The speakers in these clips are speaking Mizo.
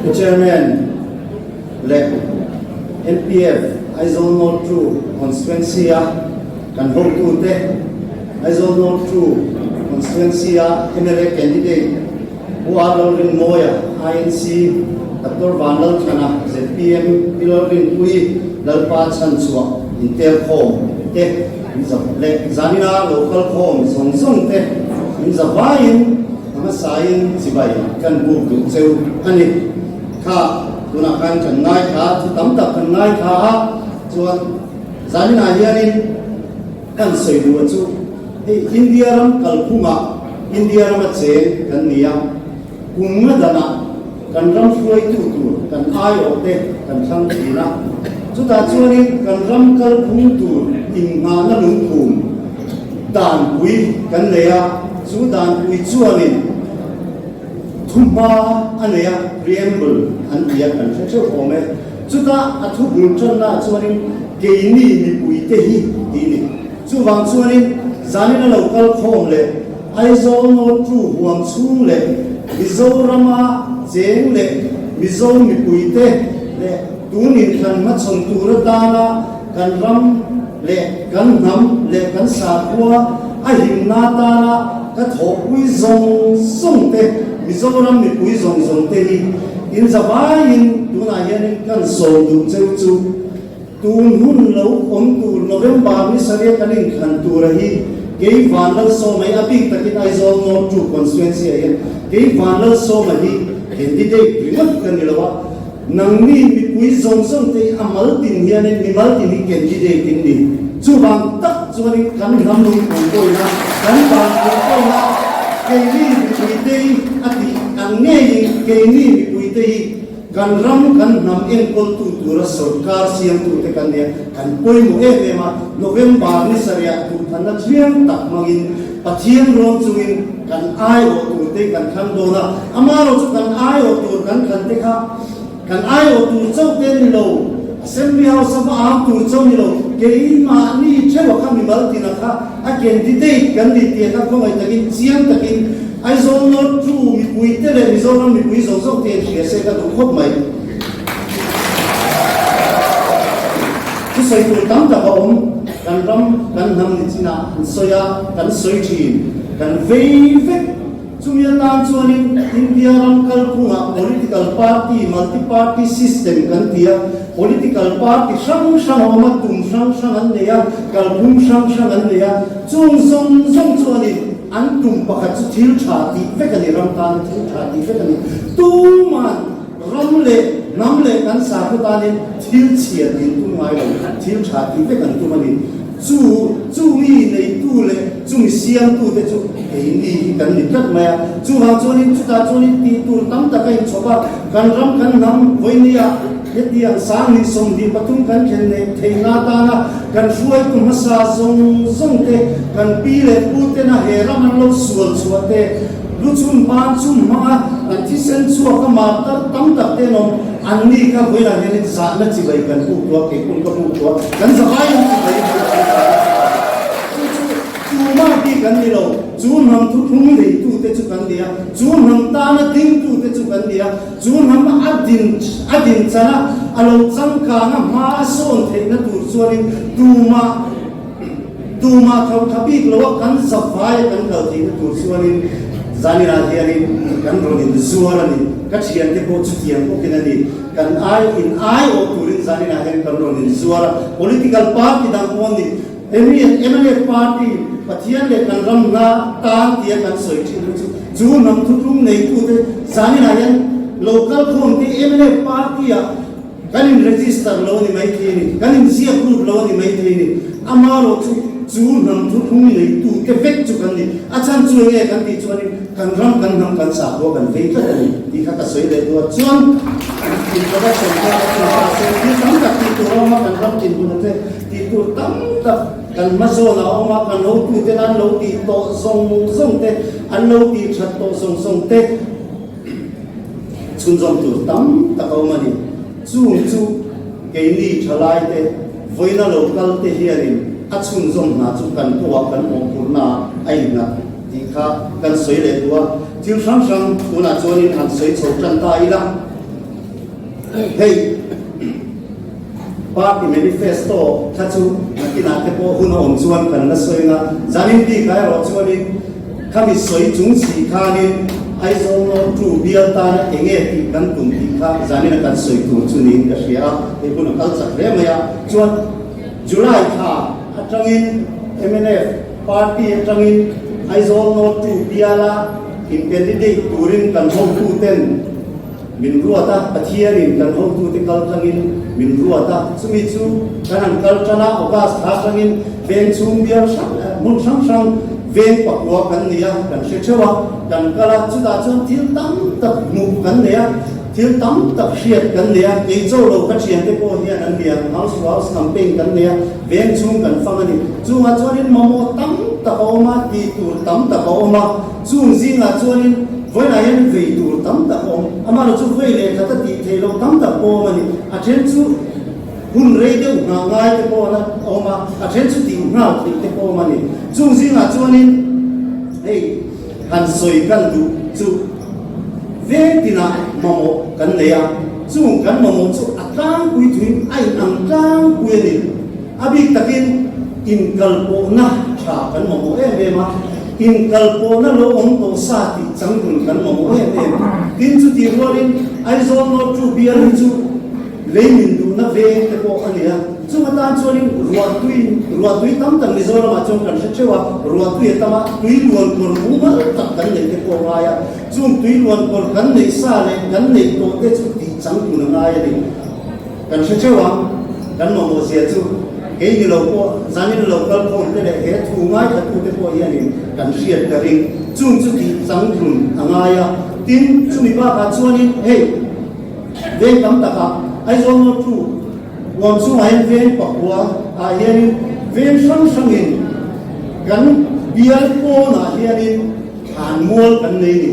Pu Chairman leh MPF Aizawl North Two Constituency a kan hotute, Aizawl North Two Constituency a mla candidate Pu R Lalrinmawia, INC, Doctor Vanlalthana, zpm, Pi Lalrinpuii, Lalpa Chhanchhuah intelkhawm te leh zanina lo kalkhawm zawng zawng te min za vaiin a hmasain chibai kan buk duh cheu a ni. Kha tunah khan kan ngaithla, thu tam tak kan ngaithla a, chuan zaninah hianin kan sawi duh a chu hei India ram kalphungah India rama cheng kan ni a, kum nga danah kan ram hruaitu tur kan aiawhte kan thlang thin a, chutah chuanin kan ram kalphung tur inngahna lungphum danpui kan nei a, chu danpui chuanin thuhma a nei a, preamble an ti a, kan hre theuh awm e. Chutah a thu bul tannaah chuanin keini mipuite hi tih ni. Chuvang chuanin zanin a lo kal khawm leh Aizawl North Two huam chhung leh Mizorama cheng leh Mizo mipuite leh tun inthlan hmachhawn tur atana kan ram leh kan hnam leh kan sakhua a himna atana ka thawhpui zawng zawng te, Mizoram mipui zawng zawng te hi inzavaiin tunah hianin kan sawm duh cheu chu. Tun hun lo awm tur November ni sarih kan inthlan tura hi kei Vanlalsawma hi a bik takin Aizawl North 2 Constituency ah hian kei Vanlalsawma hi candidate ringawt ka ni lo a, nangni mipui zawng zawng te hi a mal tin hianin mimal tin hi candidate in ni. Chuvang tak chuanin kan hnam lungpui pawina, kan vanpui pawina keini mipuite hi a tih ang ngeiin keini mipuite hi Kan ram, kan hnam enkawltu tura sorkar siamtute kan nia, kan pawimawh em em a, November ni sarihah duhthanna thiang tak hmangin Pathian rawn chungin kan aiawh turte kan thlang dawn a, amaherawh chu kan aiawh tur kan thlan te kha kan aiawh tur chauh te ni lo, Assembly House a va am tur chauh ni lo, keimahni theuha kha mimal tina kha a candidate kan ni tih kha khawngaih takin chiang takin Aizawl North chu mipui te leh Mizoram mipui zawng zawng te in hria se ka duh khawp mai. Thusawi tur tam tak a awm, kan ram kan hnam ni chinah an sawi a, kan sawi thin, kan vei vek. Chumi atan chuanin India ram kalphungah political party, multi party system kan ti a, political party hrang hrang a awm a, tum hrang hrang an nei a, kalphung hrang hrang an nei a, chung zawng zawng chuanin, An tum pakhat chu thil tha tih vek a ni, ram tana thil tha tih vek a ni. Tuman ram leh hnam leh kan sakhaw tanin thil chhia tih an tum ngai lo, thil tha tih vek an tum a ni. Chu chu mi neitu leh chumi siamtute chu keini hi kan ni tlat mai a. Chuvang chuanin chutah chuanin tih tur tam tak a inchhawp a, kan ram kan hnam vawinia hetiang 20 23 kan thlen neih theihna atana Kan hruaitu hmasa zawng zawng te, kan pi leh pu tena he ram an lo sual chhuah te, lu chhun ban chhun hmanga an thisen chhuak a martar tam tak te an awm, an ni kha vawilah hianin zahna chibai kan buk tua, kei pawn ka buk tua, kan zavai in chibai in buk tua. Chu chu tumah bik an ni lo, chu hnam thuthlung neitute chu kan ni a, chu hnam tana dingtute chu kan ni a. Chu hnam a din a din chan a, a lo changkang a hma a sawn theihna tur chuanin tumah tumah tho tha bik lo a kan zavai a kan kal theihna tur chuanin zaninah hianin kan rawn in zuar a ni. Ka thiante pawh chutiang bawkin a ni. Kan ai in aiawh turin zaninah hian kan rawn in zuar a. Political party dang pawh ni Mnf party Pathian leh kan ram hna tan tia kan sawi thin hi chu chu hnam thuthlung neitute zaninah hian local khawm te mnf party ah kan in register lo a ni maithei a ni, kan in ziak lut lo a ni maithei a ni. Amaherawh chu chu hnam thuthlung neitute vek chu kan ni. A chhan chu enge kan tih chuanin kan ram kan hnam kan sakhua kan vei tlat a ni tih kha ka sawi leh duh a. Chuan introduction kha ka tih ta se thil tam tak tih tur a awm a kan ram dinhmun a te. Tih tur tam tak kan hmazawn a awm a, kan hotuten an lo tih tawh zawng zawng te, an lo tih that tawh zawng zawng te chhunzawm tur tam tak a awm a ni. Chung chu keini thalai te, vawiina lo kal te hianin a chhunzawm hna chu kan pawh ah kan mawhphurhna ah a innghat tih kha kan sawi leh duh a. Thil hrang hrang tunah chuanin han sawi chho tan ta ila. Hei party manifesto kha chu nakinah te pawh hun a awm chuan kan la sawi ang a, zanin bikah erawh chuanin khami sawi chung si khanin Aizawl North 2 bial tana eng nge tih kan tum tih kha zanina kan sawi tur chu niin ka hria a, hei hun a kal chak hle mai a. Chuan July thla atangin mnf party atangin Aizawl North 2 biala in candidate turin kan hotuten Min ruat a, Pathianin kan hotute kal tlangin min ruat a, chumi chu kan han kal tan a, August thla atangin veng chhung bial hrang hmun hrang hrang veng pakua kan nei a, kan hre theuh a, kan kal a, chutah chuan thil tam tak hmuh kan nei a, thil tam tak hriat kan nei a, kei cho lo ka thiante pawh hian an ni ang, house to house campaign kan nei a, veng chhung kan fang a ni, chungah chuanin mamawh tam tak a awm a, tih tur tam tak a awm a. Chung zingah chuanin vawiinah hian vei tur tam tak a awm. Amaherawh chu vei leh khat a tih theih loh tam tak pawh a awm a ni. A then chu hun rei deuh nghah ngai te pawh a awm a, a then chu tih nghal theih te pawh a awm a ni. Chung zingah chuanin hei han sawi kan duh chu veng tinah mamawh kan nei a, chung kan mamawh chu a tlangpui thuin a inang tlangpui a ni. A bik takin inkalpawhna tha kan mamawh em em a, inkalpawhna lo awm tawh sa tih changdun kan mamawh em em. Tin, chutih rualin Aizawl North 2 bial hi chu lei min duhna veng te pawh a ni a, chung atan chuanin ruahtui, ruahtui tam tak Mizoramah chuan kan hre theuh a, ruahtui a tam a, tui luan kawr mumal tak kan neih te pawh a ngai a, chung tui luan kawr kan neih sa leh kan neih tawh te chu tih changdun a ngai a ni. Kan hre theuh ang, kan mamawh zia chu kei ni lo pawh zanin lo kal khawm te leh he thu ngaithla te pawh hianin kan hriat ka ring. Chung chu tih changtlun a ngai a, tin chumi bakah chuanin hei veng tam takah Aizawl North 2 huam chungah hian veng pakua ah hianin veng hrang hrangin kan bial pawnah hianin thlanmual kan nei ni.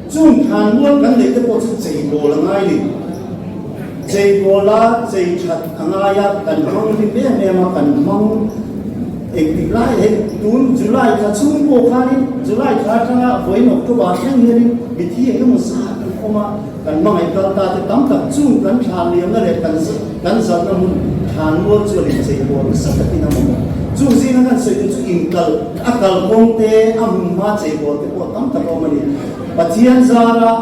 Chung thlanmual kan neih te pawh chu cheibawl a ngai ni. Cheibawla chei that a ngai a, kan hmang hlim em em a, kan hmang engtik lai hei tun July thla chhung pawh khanin July thla atanga vawiin October thleng hianin mithi eng emaw zat an awm a, kan hmangaih kal ta te tam tak chung kan thlan liamna leh kan kan zalhna hmun thlanmual chuan in cheibawl nasa takin a mamawh. Chung zinga kan sawi chu inkal a kalkawng te a hmunhma cheibawl te pawh tam tak a awm a ni. Pathian zara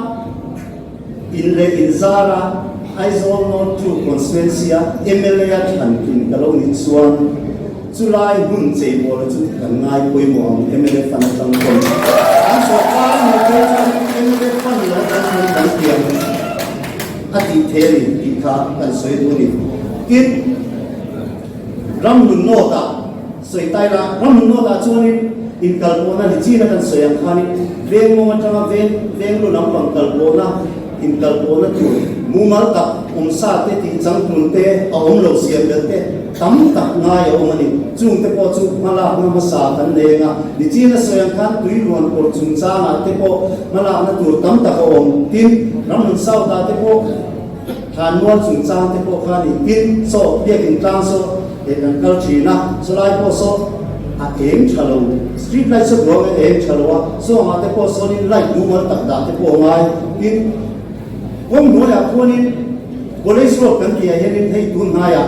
In leh in zara Aizawl North 2 Constituency a mla a thlan tlin ka lo nih chuan chulai hmun cheibawla chu kan ngai pawimawh ang mla fund atang pawn kan sawrkar a nih phei chuan mla fund lo atang pawn kan tiang a tih thei a ni tih kha kan sawi duh a ni. Tin, Ramhlun North ah sawi tai la, Ramhlun North ah chuanin inkalpawhna ni chin a kan sawi ang khanin veng mawng atanga veng veng lu lampang kalpawhna inkalpawhna tur mumal tak awmsa te tih changtlun te a awm lo siam belh te tam tak ngai a awm a ni. Chung te pawh chu hmalakna hmasa kan nei ang a, ni chin a sawi ang khan tui luan kawr chungchangah te pawh hmalakna tur tam tak a awm. Tin, Ramhlun South ah te pawh Thlanmual chungchang te pawh kha ni tin saw biakin tlang saw he kan kal thin a, chulai pawh saw a eng tha lo, street light saw buang a eng tha lo a, sawngah te pawh sawnin light mumal tak dah te pawh a ngai, tin kawng hnuaiah khuanin college road kan tih ah hianin hei tun hnaiah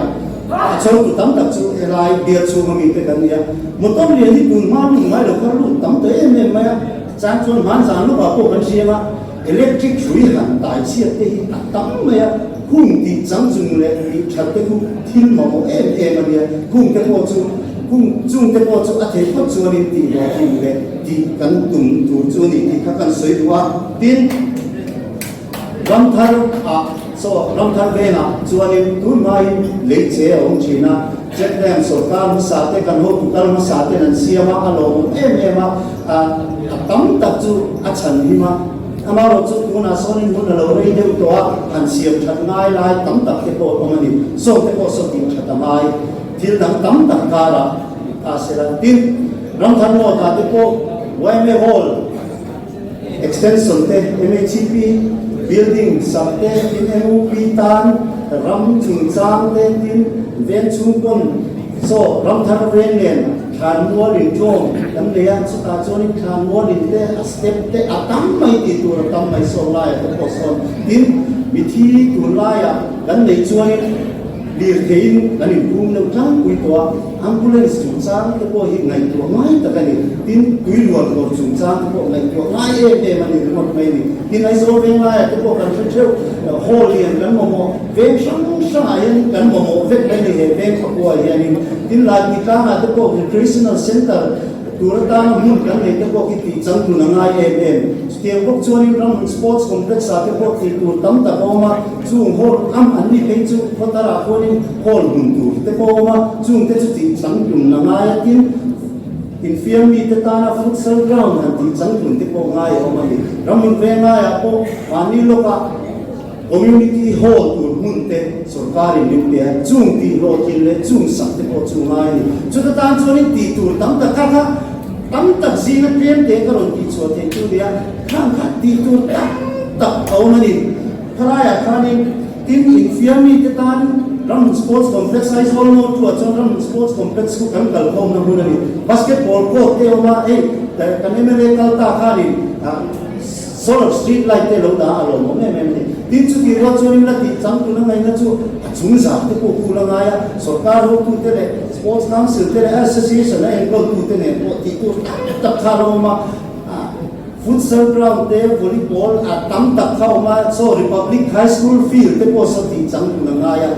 a chawltu tam tak chu helai bial chhunga mite kan ni a, motor lian hi tun hma lut ngai lo kha lut tam ta em em mai a, chang chuan hmanzan lawkah pawh kan hriang a. Electric hrui han tai chhiat te hi a tam mai a, khung tih chang chung leh tih that te khu thil mamawh em em a nia, khung te pawh chu khung chung te pawh chu a theih phawt chuanin tih hlawhtlin leh tih kan tum tur chu a ni tih kha kan sawi duh a, tin Ramthar ah saw Ramthar vengah chuanin tun hmain lei che a awm thin a, Check dam sawrkar hmasa te kan hotu kal hmasa ten an siam a, a lawmawm em em a, a tam tak chu a chhan him a, amaherawh chu tunah sawnin hun a lo rei deuh tawh a, han siam that ngai lai tam tak te pawh a awm a ni, saw te pawh saw tih that a ngai, thil dang tam tak karah ta se la, tin Ramthar North ah te pawh yma Hall extension te, MHP building sak te, tin MUP tan ram chungchang te, tin veng chhung pawn. Saw Ramthar veng nen thlanmual in tlawm kan nei a, chutah chuanin thlanmual in te a step te a tam mai tih tur a tam mai saw laiah te pawh sawn tin mithi tunlaiah kan neih chuanin Lirtheiin kan inpum deuh tlangpui tawh a, ambulance chungchang te pawh hi ngaihtuah ngai tak a ni. Tin, tui luan kawr chungchang te pawh ngaihtuah ngai em em a ni ringawt mai a ni. Tin, Aizawl veng laiah te pawh kan hre theuh, hall lian kan mamawh, veng hrang hrangah hian kan mamawh vek mai a ni he veng khapuaah hianin. Tin, Laipui tlangah te pawh recreational centre, Tur atana hmun kan neih te pawh khi tih changtlun a ngai em em. Chutiang bawk chuanin Ramhmun Sports Complex ah te pawh tih tur tam tak a awm a, chung hall am an ni phei chu khawtarah khuanin hall hmun tur te pawh a awm a, chung te chu tih changtlun a ngai a, tin infiam mi te tana futsal ground han tih changtlun te pawh ngai a awm a ni. Ramhmun Vengaiah pawh mahni lawkah Community Hall tur hmun te sorkarin min pe a, chung tih hlawhtlin leh chung sak te pawh chu ngai a ni. Chuta tan chuanin tih tur tam tak kha kha tam tak zinga tlem te ka rawn tih chhuah theih chu nia, khang kha tih tur tam tak a awm a ni. Khalaiah khanin tin infiam mi te tan Ramhmun Sports Complex Aizawl North thu ah chuan Ramhmun Sports Complex khu kan kalkhawmna hmun a ni. Basketball court te a awm a, hei kan mla kal ta khanin Solar street light te lo dah a lawmawm em em a ni. Tin, chutih rual chuanin la tih changtun a ngaihna chu a chung zah te pawh khul a ngai a, sorkar hotute leh Sports Council te leh Association a enkawltute nen pawh tih tur tam tak kha a lo awm a. Futsal ground te, volleyball a tam tak kha a awm a, chaw Republic High School field te pawh saw tih changtun a ngai a.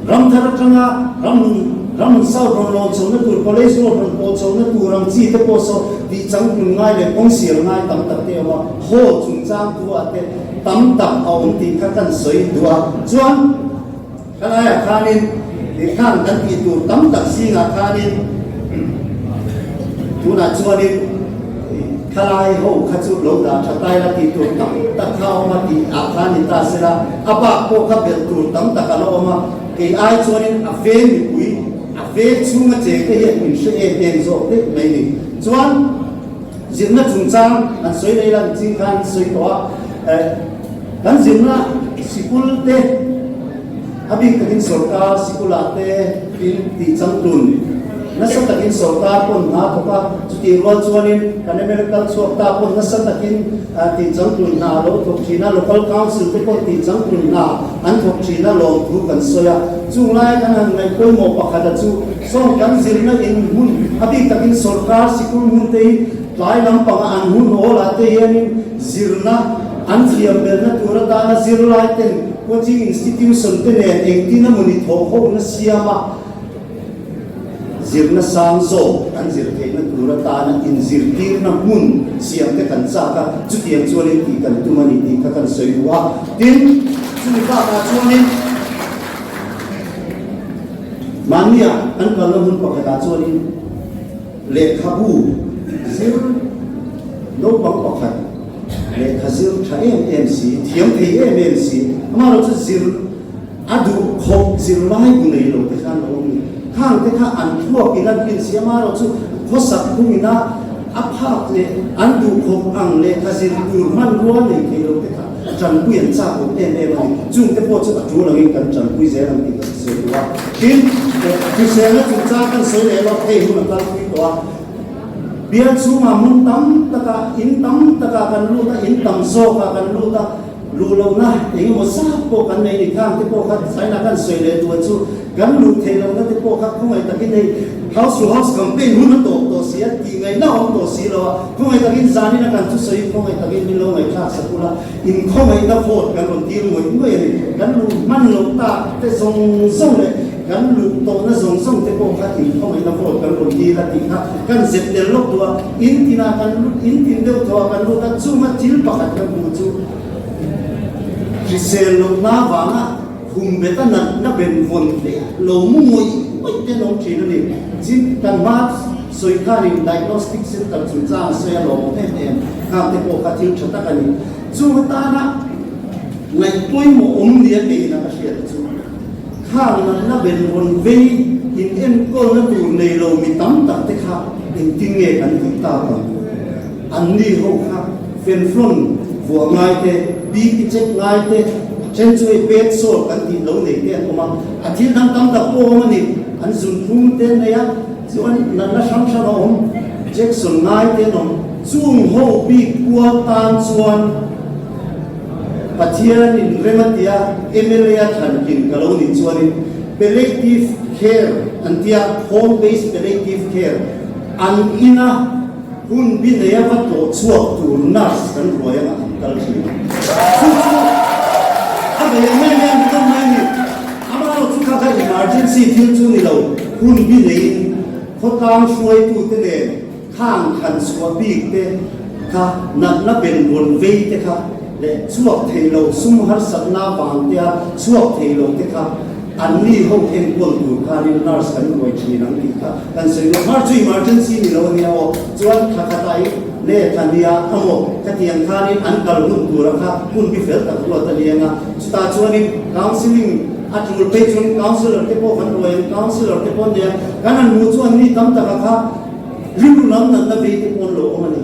Ramthar atanga ramhmun ramhmun South rawn lawn chhohna tur, College Road rawn pawh chhohna tur ang chi te pawh saw tih changtlun ngai leh kawng sial ngai tam tak te a awm a, hall chungchang thu ah te tam tak a awm tih kha kan sawi duh a. Chuan khalaiah khanin tih khan kan tih tur tam tak zingah khanin tunah chuanin Thalai ho kha chu lo dah tha tai la tih tur tam tak kha a awm a tih ah khan ni ta sela, a bak pawh kha belh tur tam tak a la awm a, kei ai chuanin a veng mipui, a veng chhunga cheng te hian min hre em em zawk daih mai ni. Chuan zirna chungchang an sawi leh ila ching khan an sawi tawh a, eh kan zirna sikul te a bik takin sorkar sikulah te tin tih changtlun Nasa takin sorkar pawn hna thawk a, chutih rual chuanin kan mla kal chhuak ta pawn nasa takin tih changtlun hna a lo thawk thin a, Local Council te pawn tih changtlun hna an thawk thin a lawmthu kan sawi a. Chung laia kan han ngaih pawimawh pakhat a chu sawn kan zirna in hmun a bik takin sorkar sikul hmun te hi tlai lampanga an hun awl ah te hianin zirna an thiam belna tur atana zirlai ten coaching institution te nen engtin emawni thawh ho na siam a, Zirna sang zawk kan zir theihna tur atana inzirtirna hmun siam te kan chak a, chutiang chuanin tih kan tum a ni tih kha kan sawi duh a. Tin, chumi bakah chuanin mahnia kan kalna hmun pakhatah chuanin lehkhabu zir naupang pakhat lehkha zir tha em em si, thiam thei em em si, amaherawhchu zir A duh khawp zirlai bu nei lo te khan a awm ni. Khang te kha an thluak in an rin si amaherawh chu khawsak phung ina a phak leh an duh khawp ang lehkha zir tur hmanrua nei thei lo te kha tanpui an chak awm em em a ni. Chung te pawh chu a tul angin kan tanpui zel ang tih ka sawi duh a. Tin, hriselna chungchang kan sawi leh lawk hei hun a kalpui tawh a. Bial chhungah hmun tam takah, in tam takah kan lut a, in tam zawkah kan lut a. Luh lohna eng emaw zat pawh kan nei ni khang te pawh kha China kan sawi leh duh chu kan luh theih lohna te pawh kha khawngaih takin hei house to house campaign hun a tawp tawh si a tih ngaihna a awm tawh si lo a, khawngaih takin zanin a kan thusawi khawngaih takin min lo ngaihthlak sak ula in khawngaihna vote kan rawn dil ngawih ngawih a ni. Kan luh hman loh tak te zawng zawng leh kan luh tawhna zawng zawng te pawh kha in khawngaihna vote kan rawn dil a tih kha kan zep tel lawk duh a. In tinah kan lut, in tin deuh tawh ah kan lut a, chunga thil pakhat kan hmuh chu hrisel lohna vanga khum beta natna ben vawn te lo mu ngawih ngawih te an awm thin a ni. Chin kan hma sawi khanin diagnostic center chungchang a sawi a lawmawm em em, khang te pawh kha thil tha tak a ni. Chung atana ngaih pawimawh awm nia keiin a ka hriat chu khang natna ben vawn vei in enkawlna tur nei lo mi tam tak te kha Engtin nge kan tih tak ang? Anni ho kha fenflawn vuah ngai te, BP check ngai te, a then chu hei bed sore kan tih lo nei te an awm a, a thil dang tam tak pawh a awm a ni. an zunphung te an nei a, chuan natna hrang hrang a awm, Jackson ngai te an awm. Chung ho bik kual tan chuan Pathianin rem a tia mla a thlankin ka lo nih chuanin palliative care an tia, home based palliative care, an ina hun bi neia va tlawh chhuak tur nurse kan ruai anga an kal thin. Chu chu a bei ang em em ringawt mai a ni. Amaherawhchu kha kha emergency thil chu ni lo, hun bi neiin khawtlang hruaitute nen khang khan chhuah bik te kha natna benvawn vei te kha leh chhuak thei lo sum harsatna vang tea chhuak thei lo te kha An ni ho enkawl tur khanin nurse kan ruai thin ang tih kha kan sawi lo. Nurse chu emergency ni lo a nia aw. Chuan thla khatah i le thla nia amaw khatiang khanin an kal hun tura kha hun bi fel tak ruat a ni ang a. Chutah chuanin counselling a tul phei chuan counsellor te pawh kan ruai ang, counsellor te pawh an nei a. Kan han hmuh chuan mi tam taka kha Rilru lam natna vei te pawn lo awm a ni.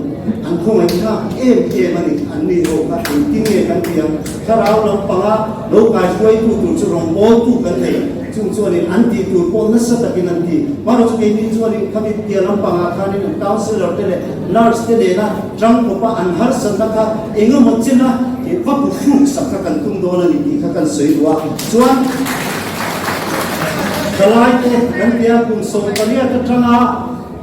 An khawngaih thlak em em a ni. An ni ho kha engtin nge kan ti ang? Thlarau lampanga lo kaihruaitu tur chu rawngbawltu kan nei. Chung chuanin an tih tur pawh nasa takin an ti. Hmanraw chu keini chuanin khami piah lampangah khanin an counsellor te leh nurse te nena tangkawpa an harsatna kha engemaw chena va bu hruk sak kha kan tum dawn a ni tih kha kan sawi duh a. Chuan thalaite kan tia kum 18 atanga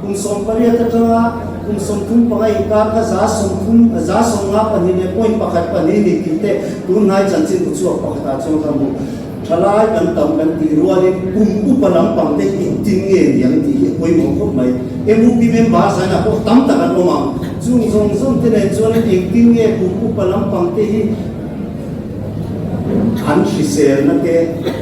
Kum 18 atanga kum 35 inkar kha 30 52 leh point pakhat pahnih ni tih te tunhnai chanchin uchuak pakhatah chuan ka hmu. Thalai kan tam kan tih rualin kum upa lampang te engtin nge niang tih hi a pawimawh khawp mai. MUP member zainah pawh tam tak an awm ang. Chung zawng zawng te nen chuanin engtin nge kum upa lampang te hi An hriselna te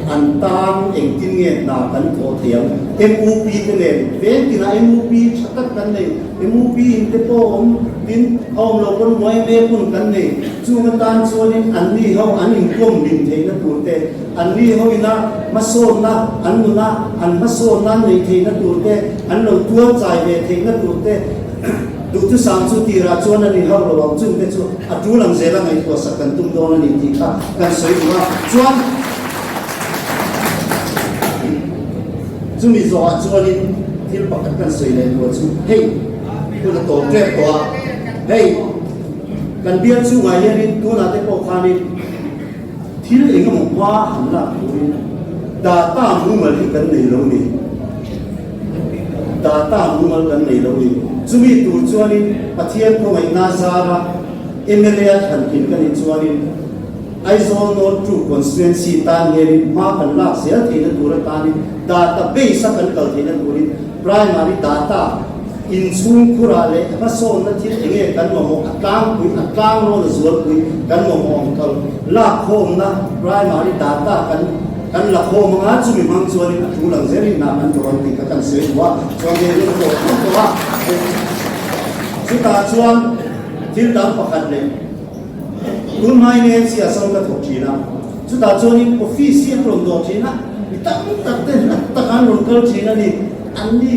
an tan engtin nge hna kan thawh thei ang? MUP te nen veng tinah MUP tha tak kan nei. MUP in te pawh awm tin a awm lo pawn yma pawn kan nei. Chung atan chuanin anni ho an inkawm hlim theihna tur te, anni ho ina hmasawnna an nuna an hmasawnna an neih theihna tur te, an lo tual chai ve theihna tur te, Duhthusam chu tirah chuan a ni hauh lo ang, chungte chu a tul ang zela ngaihtuah sak kan tum dawn a ni tih kha kan sawi duh a. Chuan chumi zawhah chuanin thil pakhat kan sawi leh duh chu hei hun a tawp tep tawh a, hei kan bial chungah hianin tunah te pawh khanin thil eng emaw hma han lak turin data mumal hi kan nei lo ni. Data mumal kan nei lo ni. Chumi tur chuanin Pathian khawngaihna zara mla a thlan thin ka nih chuanin Aizawl North 2 Constituency tan hianin hma kan lak zel theihna tur atanin data base a kan kal theihna turin primary data inchhung khurah leh hmasawnna thil enge kan mamawh a tlangpui a tlangrawn a zualpui kan mamawh ang kal lakkhawmna primary data kan Kan la khawm anga chumi hmang chuanin a thu lang zelin hna kan tawh ang tih kha kan sawi duh a, chuan hei hun a tawh thlawm tawh a, chutah chuan thil dang pakhat leh tun hmain ANC ah sawn ka thawk thin a, chutah chuanin office hi an rawn dawh thin a, mi tam tak te hlat takah an rawn kal thin a ni, anni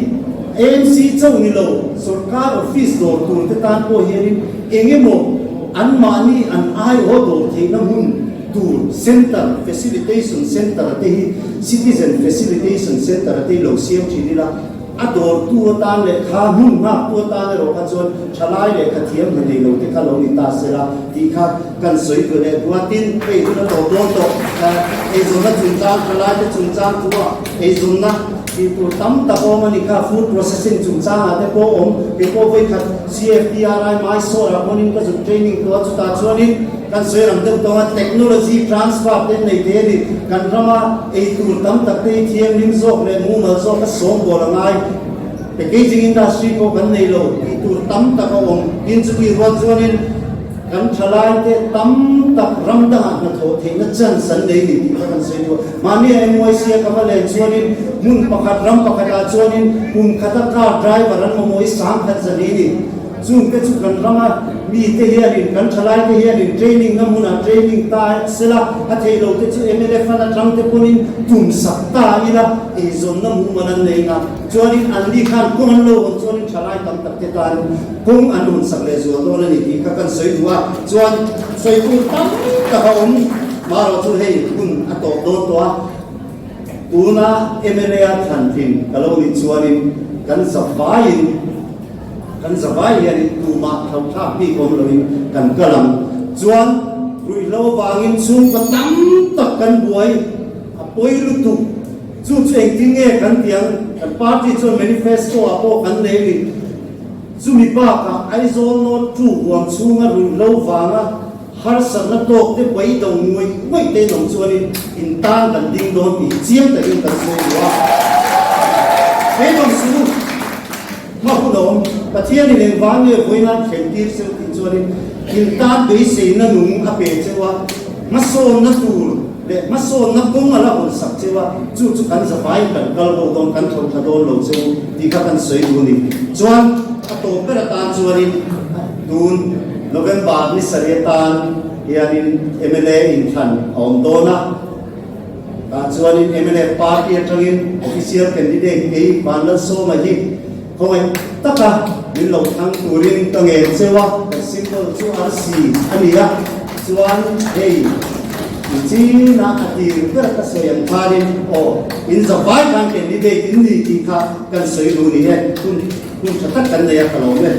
ANC chauh ni lo sorkar office dawr tur te tan pawh hianin eng emaw anmahni an aiawh dawr theihna hmun Tur Center, Facilitation Center te hi Citizen Facilitation Center te hi lo siam thin ila, a dawrtu atan leh kha hmun nghaktu atan erawh kha chuan thalai leh kha thiam hna nei lo te kha lo ni ta sela tih kha kan sawi ve leh duh a. Tin, hei hun a tawp dawn tawh, eizawnna chungchang, thalai te chungchang thu a eizawnna tih tur tam tak awm a ni kha, food processing chungchangah te pawh awm, kei pawh vawikhat CFTRI Mysore ah pawhin ka zuk training tawh a, chutah chuanin, Kan sawi ram deuh tawng a, technology transfer te an nei thei a ni. Kan rama ei tur tam tak te hi thianghlim zawk leh mumal zawk a sawngbawl a ngai. Packaging industry pawh kan nei lo tih tur tam tak a awm. Tin chutih rual chuanin kan thalai te tam tak ram dangah hnathawh theihna chance an nei ni tih kha kan sawi duh a. Mahni a MYC a ka va len chuanin hmun pakhat ram pakhatah chuanin kum khata car driver an mamawh hi 10,000 zan hi a ni. Chungte chu kan rama mite hianin, kan thalaite hianin training na hmunah training ta sela, a theih lo te chu mla fund atang te pawhin tum sak ta ila, eizawnna mumal an nei nga. Chuanin anni khan kawng an lo hawn chuanin thalai tam tak te tan kawng an hawn sak leh zual dawn a ni tih kha kan sawi duh a. Chuan sawi tur tam tak a awm, marawh chu hei hun a tawp dawn tawh a. Tuna mla a thlan thin ka lo nih chuanin kan zavaiin kan zavai hianin tumah thlauhthlak bik awm loin kan kal ang. Chuan ruihhlo avangin chhungkaw tam tak kan buai a pawi lutuk. Chu chu engtin nge kan tih ang? Kan party chuan manifesto ah pawh kan nei a ni. Chumi bakah Aizawl North 2 huam chhunga ruihhlo vanga Harsatna tawk te pawi do ngawih ngawih te in awm chuanin in tan kan ding dawn tih chiang takin kan sawi duh a. He dawng chu hma hun a awm. Pathianin engvang nge vawiin thlen tir cheu tih chuanin in tan beiseina nung a pe cheu a, hmasawnna tur leh hmasawnna kawng a la hawn sak cheu a, chu chu kan zavaiin kan kal ho dawn, kan tho thla dawn lo cheu tih kha kan sawi duh a ni. Chuan a tawp ber atan chuanin tun. November ni sarih atan hianin mla inthlan a awm dawn a, tah chuanin mla party atangin official candidate kei Vanlalsawma hi khawngaih taka min lo thlang turin ka ngen cheu a, kan symbol chu arsi a ni a, chuan hei China a tir ber ka sawi ang khanin aw in zavai khan candidate in ni tih kha kan sawi duh ni e, hun hun tha tak kan nei a ka lawm e.